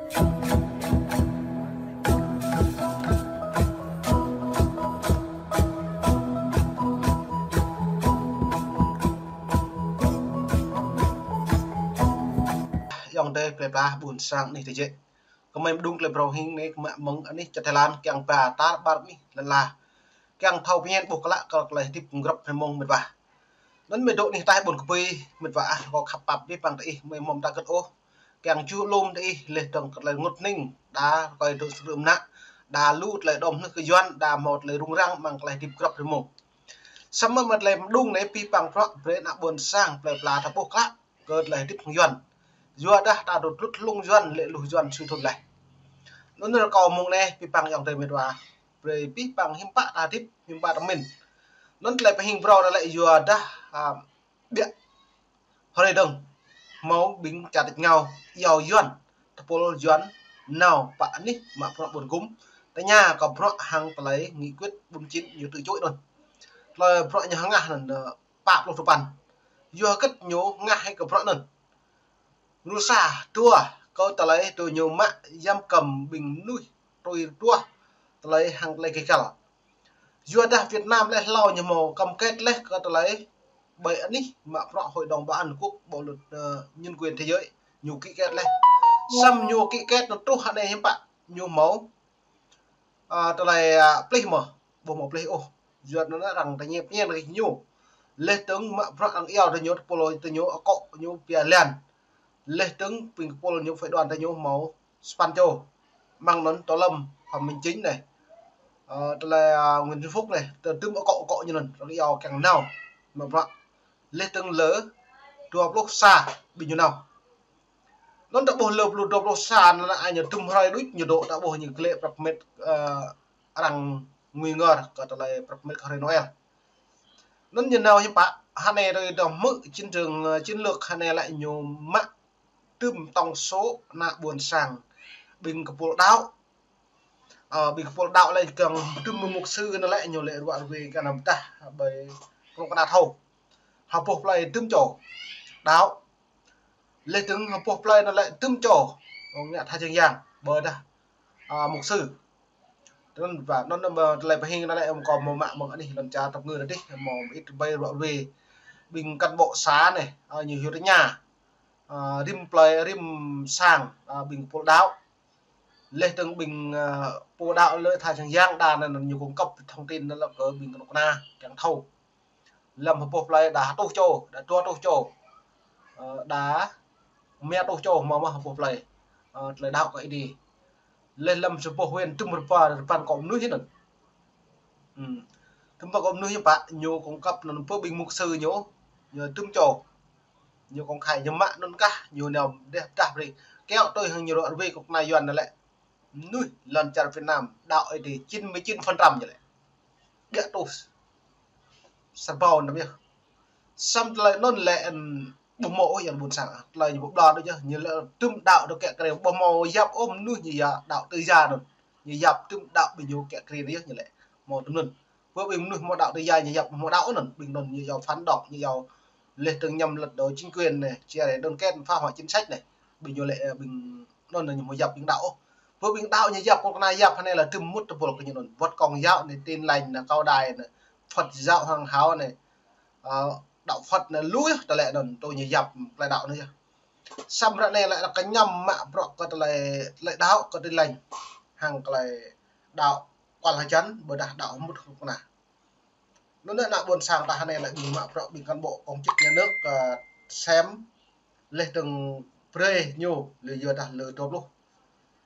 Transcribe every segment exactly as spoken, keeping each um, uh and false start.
Ayŏng adơi plơi pla ƀuôn sang anih tơjĕ. Kơmơi mơđung tơlơi phrâo hing anai kơ mă mơ̆ng anih čar Thái Lan kiăng ba tar ƀar anih lŏn ala. Kiăng thâo pơñen ƀuh klă kơ tơlơi hơdip grăp hrơi mông mĕt wa. Anŭn mơi dŏ anih ataih ƀôn kơpui mĕt wa ah, kâo khăp pap abih bang tơ ih, mơi mơ̆m ta kơt ôh. Kiăng ču lŏm tơ ih, laih dơ̆ng kơ tơlơi rơngot hning, đa rơkơi dŏ sơrư̆ mơnă, đa lu tơlơi đom hơnưh kơ Yuan, đa hmâo tơlơi rŭng răng amăng tơlơi hơdip grăp hrơi mông. Samơ̆ mơ̆ng tơlơi mơđung anai abih bang bruă brơi ană ƀuôn sang plơi pla ta ƀuh klă kơ tơlơi hơdip hăng Yuan. Yua dah ta dŏ tlut hlung Yuan, lĕ luh Yuan sui thun laih. Anŭn rơkâo mơ̆ng anai abih bang ayŏng adơi mĕt wa, brơi abih bang hiư̆m pă ta hơdip, hiư̆m pă ta pơmĭn. Anŭn tơlơi pơhing phrâo anai lĕ yua dah, a, ƀiă hrơi dơ̆ng hmâo ƀing čar tač rơngiao iâu Yuan, tơpul Yuan nao pơ anih mă bruă ƀôn gum, tơña kơ bruă hăng tơlơi nghị quyết bốn chín ñu tŭ čuih anŭn. Tơlơi bruă ñu hơngah anŭn, ơ, pă pluh duapăn. Yua hơget ñu hơngah hĭ kơ bruă anŭn? Rơsa, dua, kơ tơlơi tui ñu mă giam cầm ƀing mơnuih tui rơtuah tơlơi hăng tơlơi gêh găl. Yua dah Việt Nam lĕ hlâo ñu hmâo cam kết laih kơ tơlơi ƀơi anih mă bruă Hội đồng Bảo an Liên Hợp Quốc, Bộ luật, ơ, nhân quyền thế giới, ñu ký kết laih. Samơ̆ ñu ký kết anŭn truh hơnai hiư̆m pă ñu hmâo, a, tơlơi, a, plih mơ̆, ƀu hmâo plih ôh. Yua anŭn arăng tơña pơñen kơ ñu. Laih dơ̆ng mă bruă arăng iâu tơ ñu, tơpul tơ ñu akŏ ñu pia lian. Laih dơ̆ng ƀing tơpul ñu phái đoàn tơ ñu hmâo sapăn čô. Amăng anŭn Tô Lâm, Phạm Minh Chính anai, ơ, tơlơi, a, Nguyễn Xuân Phúc anai, tơ tŭm akŏ akŏ ñu anŭn, arăng iâu kiăng nao mă bruă. Laih dơ̆ng lơ dua pluh sa ƀing ñu nao. Anŭn ta ƀuh lơ pluh dua pluh sa anŭn anai ñu tŭm hrơi đôč ñu dŏ, ta ƀuh ñu glaĭ prăp mĕt, ơ, arăng ngui ngor kơ tơlơi prăp mĕt kơ hrơi Noel. Anŭn ñu nao hiư̆m pă, hơnai rơi dŏ hmư̆ chiến trường, ơ, chiến lược hơnai lĕ ñu mă tŭm tổng số ană ƀuôn sang ƀing tơpul đaŏ. Ơ, ƀing tơpul đaŏ lĕ kiăng tŭm mŭk sư anŭn lĕ ñu lĕ ruă rơwe kơ anăm tah ƀơi kơnuk kơna thâo. Hơpŏh plơi tŭm čô đaŏ. Laih dơ̆ng hơpŏh plơi anŭn lĕ tŭm čô, ơ, ngă tha čang yang, ƀôdah, a, mŭk sư. Anŭn ba, anŭn ba tơlơi pơhing anŭn lĕ ƀu kơ hmâo mă mơ̆ng anih lŏn čar tơpơngư adih, hmâo mơit ƀai ruă rơwe. Ƀing cán bộ xã anai, a, ñu hyu tơña, a, rĭm plơi, rĭm sang, a, ƀing tơpul đaŏ. Laih dơ̆ng ƀing, a, tơpul đaŏ lĕ tha čang yang đa anŭn ñu cung cấp thông tin anŭn lĕ kơ ƀing kơnuk kơna kiăng thâo. Lăm hơpŏh plơi đa hơtuh čô, đa dua rơtuh čô, ơ, đa rơma rơtuh čô hmâo mơ̆ hơpŏh plơi, ơ, tơlơi đaŏ kơ Ơi Adai. Laih lăm sa boh huyện tŭm rơpa, rơpăn akŏ mơnuih anŭn. Hm. Tŭm akŏ mơnuih ñu pă, ñu cung cấp anŭn pơ ƀing mŭk sư ñu, ñu tŭm čô. Ñu công khai ñu mă anŭn kah, ñu nao dêh pơdah brơi. Kiaŏ tui hăng ñu ruă rơwe kơnuk kơna Yuan anŭn lĕ. Mơnuih lŏn čar Việt Nam đaŏ Ơi Adai chín mươi chín phần trăm ñu lĕ. Ƀiă tuh sa ƀâo năm yơh. Samơ̆ tơlơi anŭn lĕ, ơ, ƀu hmâo ôh ayŏng ƀuôn sang. Tơlơi ñu ƀu ƀlŏr đôč yơh. Ñu lĕ tŭm đaŏ dŏ kiă kriê ƀu hmâo yap ôh mơnuih ñu yap đaŏ tự do anŭn. Ñu yap tŭm đaŏ ƀing ñu kiă kriê yơh ñu lĕ. Hmâo tŭm anŭn. Pơ ƀing mơnuih hmâo đaŏ tự do ñu yap hmâo đaŏ anŭn. Ƀing anŭn ñu yap phản động, ñu yap laih dơ̆ng nhằm lật đổ chính quyền anai, chia rẽ đoàn kết, phá hoại chính sách anai. Ƀing ñu lĕ, ơ, ƀing anŭn ñu hmâo yap ƀing đaŏ ôh. Pơ ƀing đaŏ ñu yap, kơnuk kơna yap hơnai lĕ tŭm mŭt tơpul kơ ñu anŭn. Wơ̆t công giáo anai, Tin Lành anai, Cao Đài anai, Phật giáo Hòa Hảo anai, ơ, đạo Phật anai, lu yơh tơlơi anŭn, tui ñu yap tơlơi đaŏ anŭn yơh. Samơ̆ ră anai lĕ arăng kơñăm mă bruă kơ tơlơi, tơlơi đaŏ kơ Tin Lành. Hăng tơlơi đaŏ kual hơjăn, ƀôdah đaŏ mŭt kơnuk kơna. Anŭn ană ƀuôn sang ta hơnai lĕ ƀing mă bruă ƀing cán bộ công chức nhà nước, ơ, sem laih dơ̆ng brơi ñu lĕ yua dah lơ dua pluh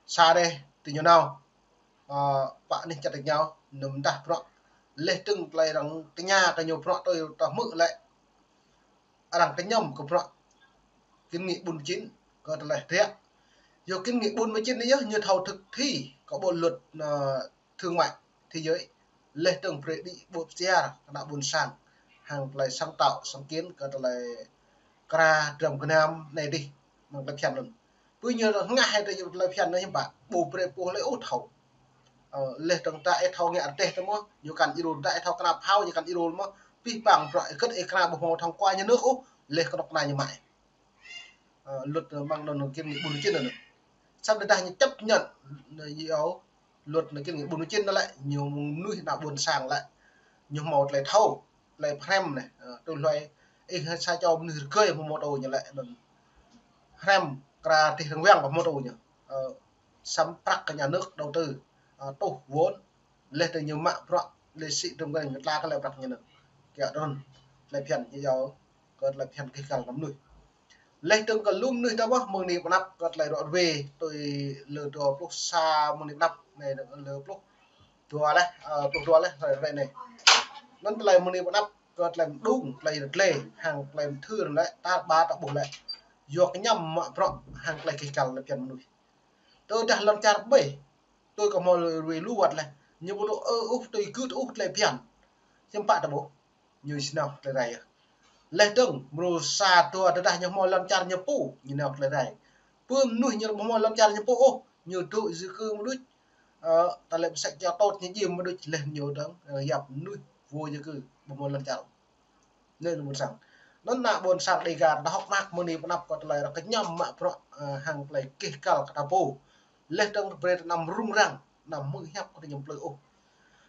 sa anai tơ ñu nao, ơ, pơ anih čar tač rơngiao, anŭn mơdah bruă laih dơ̆ng tơlơi arăng tơña kơ ñu bruă tui ta hmư̆ lĕ arăng kơñăm kơ bruă kiến nghị bốn mươi chín kơ tơlơi hơdră. Yua kiến nghị bốn mươi chín anai yơh ñu thâo thực thi kơ bộ luật, ơ, thương mại thế giới. Laih dơ̆ng brơi đĭ ƀô̆ pơsiar kơ ană ƀuôn sang hăng tơlơi sáng tạo, sáng kiến kơ tơlơi kra dram gơnam anai adih, mơ̆ng tơlơi phiăn anŭn. Pơ ñu hơngah hĭ tơlơi phiăn anŭn hiư̆m pă, ƀu brơi pô lĕ ôh thâo. Ơ, laih dơ̆ng ta ih thâo ngă rơdêh tơ mơ̆, ñu kăn ih rôl, ta ih thâo kơnăp hao, ñu kăn ih rôl mơ̆, abih bang bruă ih kơt ih kơnăp ƀu hmâo thông qua nhà nước ôh, laih kơnuk kơna ñu mă. Ơ, luật, ơ, mơ̆ng anŭn, anŭn kiến nghị bốn mươi chín anŭn. Samơ̆ tơdah ñu chấp nhận, ñu yua luật anai kơ ñu ƀun čin anai lĕ, ñu mơnuih ană ƀôn sang lĕ, ñu hmâo tơlơi thâo, tơlơi pơhrăm anai, ơ, tui hluai ih sa čô mơnuih rơgơi hmâo mơtô ñu lĕ, anŭn hrăm kra tih rơwang hmâo mơtô ñu. Ơ, samơ̆ prăk kơ nhà nước đầu tư, ơ, tuh vốn, laih dơ̆ng ñu mă bruă, laih sĭ tơm kơ ñu tla kơ lĕ prăk ñu anŭn. Kiăng anŭn, tơlơi phiăn ñu yua, kơ tơlơi phiăn kih kal kơ mơnuih. Laih dơ̆ng kơ lu mơnuih ta mơ̆ mơ̆ng anai pơ anăp kơ tơlơi ruă rơwe tui lơ dua pluh sa mơ̆ng anai pơ anăp anai lơ pluh dua laih, ơ, pluh dua laih, hrơi, hrơi anai. Anŭn tơlơi mơ̆ng anai pơ anăp kơ tơlơi mơđung, tơlơi rơglê, hăng tơlơi mơthưr lĕ, ta ba ta ƀuh lĕ. Yua kơ ñu mă bruă, hăng tơlơi kih kal lĕ phiăn mơnuih. Tơdah lŏn čar ƀai, tui kơ hmâo rơwe lu wơ̆t laih. Ñu ƀu dŏ ơ ôh, tui gưt ôh tơlơi phiăn. Hiư̆m pă ta ƀuh. Ñu či nao tơlơi rai yơh. Laih dơ̆ng, mrô sa dua tơdah ñu hmâo lŏn čar ñu pô, ñu nao tơlơi rai. Pơ mơnuih ñu ƀu hmâo lŏn čar ñu pô ôh, ñu dŏ di cư mơ̆ đôč. Ơ, tơlơi pơsek čar tôt ñu jim mơ̆ đôč laih ñu dơ̆ng, ơ, yap mơnuih vô di cư ƀu hmâo lŏn čar. Anai ană ƀôn sang. Anŭn ană ƀôn sang Dega ta hŏk mơak mơ̆ng anai pơ anăp kơ tơlơi ră kơ ñu mă bruă, ơ, hăng tơlơi kih kal kơ ta pô. Laih dơ̆ng brơi ta anăm rŭng răng, anăm hmư̆ hiăp kơ ñu plư ôh.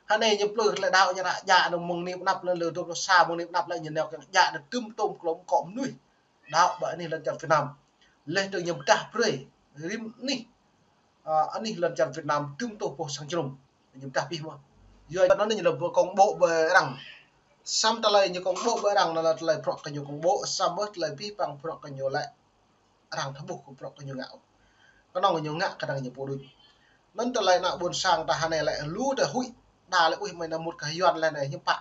Hơnai ñu plư tơlơi đaŏ ñu ră djă anŭn mơ̆ng anai pơ anăp lĕ lơ dua pluh sa mơ̆ng anai pơ anăp lĕ ñu nao kiăng djă anŭn tơm tôm klôm kơ mơnuih đaŏ ƀơi anih lŏn čar Việt Nam. Laih dơ̆ng ñu pơdah brơi rĭm anih, ơ, anih lŏn čar Việt Nam tơm tôm boh sang jơnum. Ñu pơdah abih mơ̆n. Yua anŭn ñu lĕ công bố ƀơi arăng. Samơ̆ tơlơi ñu công bố ƀơi arăng anŭn lĕ tơlơi bruă kơ ñu công bố, samơ̆ tơlơi abih bang bruă kơ ñu lĕ arăng thâo ƀuh kơ bruă kơ ñu ngă. Kơnơ̆ng ñu ngă kơnơ̆ng ñu pô đôč. Anŭn tơlơi ană ƀôn sang ta hơnai lĕ lu tơ huĭ, đa lĕ ƀuh mơ̆ng anai mŭt kơ Yuan lĕ anai hiư̆m pă.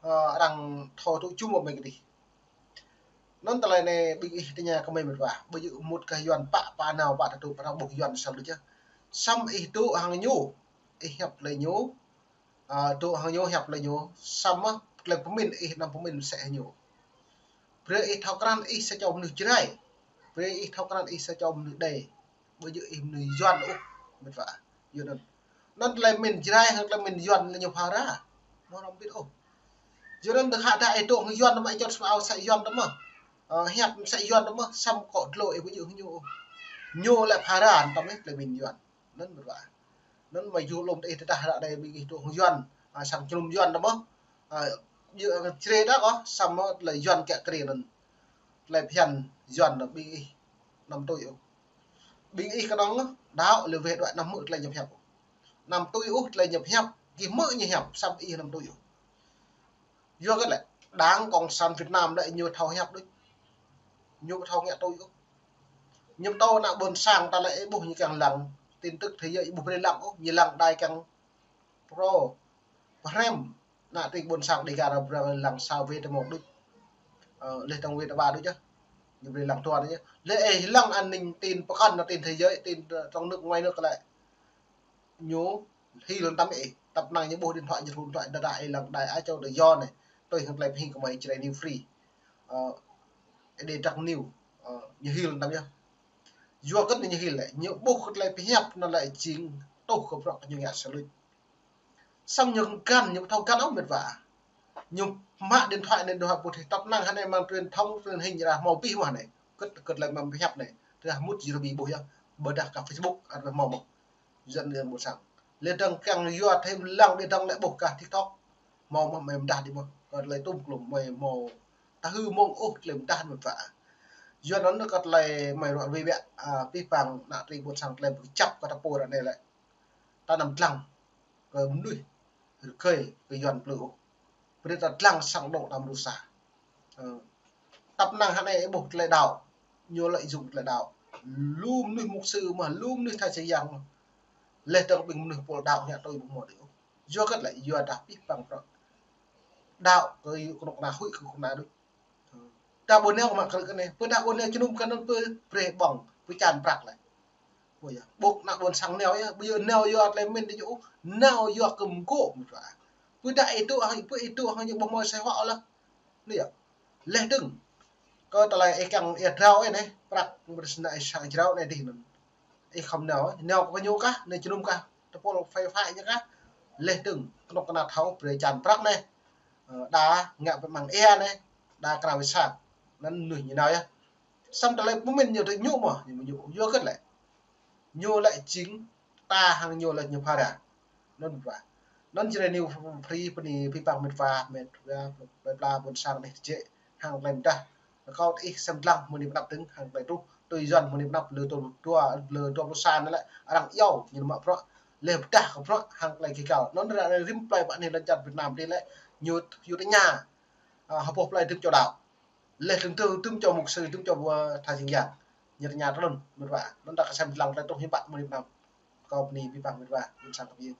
Ơ, arăng thâo tŭ jum mơ̆ng kơ dih. Anŭn tơlơi anai ƀing ih tơña kơ mơi mĕt wa. Ƀu djơ̆ mŭt kơ Yuan pă, pă nao pă ta tŭ pă ta ƀuh Yuan sa lu čơ. Samơ̆ ih dŏ hăng ñu, ih hiăp lĕ ñu, ơ, dŏ hăng ñu hiăp lĕ ñu, samơ̆ tơlơi pơmĭn ih anăm pơmĭn mơsĕ hăng ñu. Brơi ih thâo krăn ih sa čô mơnuih Jrai. Brơi ih thâo krăn ih sa čô mơnuih Đê. Ƀu djơ̆ ih mơnuih Yuan ôh, mĕt wa. Yua anŭn. Anŭn tơlơi pơmĭn Jrai hăng tơlơi pơmĭn Yuan lĕ ñu phara. Mơ̆ răm pit ôh. Yua anŭn tơdah ih dŏ hăng Yuan tơma ih čŏt sum ao mơsĕ Yuan tơma. Ơ, hiăp mơsĕ Yuan tơma, samơ̆ kơ dlô ih ƀu djơ̆ hăng ñu ôh. Ñu lĕ phara tơma ih tơlơi pơmĭn Yuan. Anŭn mĕt wa. Anŭn mơi yua lŏm tơ ih tơdah ră anai ƀing ih dŏ hăng Yuan, ơ, sang jơnum Yuan tơma. Ơ, yua, ơ, Jrai đa kơ, samơ̆ tơlơi Yuan kiăng kri anŭn. Tơlơi phiăn Yuan anŭn ƀing ih anăm tui ôh. Ƀing ih kơnơ̆ng đaŏ lĕ weh đuaĭ anăm hmư̆ tơlơi ñu pơhiăp. Anăm tui ôh tơlơi ñu pơhiăp, gih hmư̆ ñu hiăp, samơ̆ ih anăm tui ôh. Yua kơ lĕ, Đảng Cộng sản Việt Nam lĕ ñu thâo hiăp đôč. Ñu thâo ngă tui ôh. Ñu pơtô ană ƀôn sang ta lĕ ih ƀuh ñu kiăng lăng tin tức thế giới ih ƀuh brơi lăng ôh, ñu lăng đai kiăng pro pơhrăm ană tring ƀôn sang Dega ta brơi lăng sa wê tơ mơ̆ đôč. Ơ, laih dơ̆ng wê tơ ba đôč yơh. Ñu brơi lăng tuan yơh. Laih ih lăng an ninh tin pơkŏn ană tin thế giới, tin trong nước ngoài nước lĕ. Ñu hil lăm tăm ih. Tăp năng ñu ƀuh điện thoại, ñu run thoại đa đa ih lăng đài á châu tự do anai. Tui hăng tơlơi pơhing kơ mơi Jrai New Free. Ơ, Ê Đê Trăng New. Ơ, ñu hil lăm tăm yơh. Yua kơ anai ñu hil lĕ. Ñu ƀuh kơ tơlơi pơhiăp anŭn lĕ jing tuh kơ bruă kơ ñu ngă sa luč. Samơ̆ ñu găn, ñu thâo găn ôh mĕt wa. Ñu mă điện thoại anai, điện thoại pơthâo tăp năng hơnai mơ̆ng truyền thông, truyền hình ra hmâo abih mơ̆n anai. Kơ, kơ tơlơi mă pơhiăp anai. Tơdah mŭt jơrơ ƀing ih ƀuh yơh. Ƀôdah kơ Facebook, ăt hmâo mơ̆n. Dân, dân ƀôn sang. Laih dơ̆ng kiăng yua thêm lăng ƀiă dơ̆ng lĕ ƀuh kơ TikTok. Hmâo mơ̆n mơi pơdah đĭ mơ̆n. Kơ tơlơi tŭm klum mơi hmâo. Ta hư̆ mơ̆ng ôh tơlơi pơdah mĕt wa. Yua anŭn kơ tơlơi mơi ruă rơwe biă, ơ, abih bang ană tring ƀôn sang tơlơi pơkơjăp kơ ta pô ră anai lĕ. Ta anăm dlăng kơ mơnuih rơgơi kơ Yuan plư ôh. Brơi ta dlăng sang anŏ ta mrô sa. Ơ, tăp năng hơnai ih ƀuh tơlơi đaŏ. Ñu lợi dụng tơlơi đaŏ. Lu mơnuih mục sư mơ̆n, lu mơnuih tha čơ yang mơ̆n. Laih dơ̆ng ƀing mơnuih pô đaŏ ngă tui ƀu hmâo đĭ ôh. Yua kơ lĕ, yua dah abih bang bruă đaŏ kơ kơnuk kơna huĭ kơ kơnuk kơna đôč. Ta ƀu nao kơ mă krư̆ kơ anai. Pơdah ƀu nao jơnum kơ anŭn pơ brơi ƀơ̆ng, pơčan prăk lĕ. Ƀuh yơh, ƀuh ană ƀôn sang nao yơh, ƀu djơ̆ nao yua tơlơi pơmĭn đĭ yơh, nao yua kơ mơgŏ mơ̆n wa. Pơdah ih dŏ hăng, pơ ih dŏ hăng ñu ƀu hmâo sĕ huă ôh lah. Anai yơh. Laih dơ̆ng. Kơ tơlơi ih kiăng ih drao ih anai, prăk brơi sơnă ih sang jrao anai dih anŭn. Ih khŏm nao, nao kơ ñu kah, nao jơnum kah, tơpul phai phai ñu kah. Laih dơ̆ng, kơnuk kơna thâo brơi čan prăk anai. Ơ, đa ngă pơmăng ia anai, đa kơna wơ̆t sa. Anŭn mơnuih ñu nao yơh. Samơ̆ tơlơi pơmĭn ñu tơ ñu mơ̆n, ñu, ñu, yua kơ lĕ. Ñu lĕ jing ta hăng ñu lĕ ñu phara. Anŭn wa. Anŭn jrê ñu free bơni pi păng met wa, met wa, plơi pla ƀôn sang anai jĕ hăng tơlơi pơdah. Kâo tơ ih sem lăng mơ̆ng anai pơ anăp tơ̆ng hăng tơlơi truh. Tui Yuan mơ̆ng anai pơ anăp lơ dua, lơ dua pluh sa anai lĕ arăng iâu ñu mă bruă. Leh pơdah kơ bruă hăng tơlơi gêh găl. Anŭn ră anai rĭm plơi pơ anai lŏn čar Việt Nam anai lĕ ñu, ñu tơña. Ă, hơpô plơi tơm čô đaŏ. Leh tơm tơm, tơm čô mục sư, tơm čô ƀu tha jing yang. Ñu tơña tơ anŭn, met wa. Anŭn ta kơ sem lăng tơlơi truh hiư̆m pă mơ̆ng anai pơ anăp. Kâo bơni pi păng met wa, ƀôn sang kơ ƀing.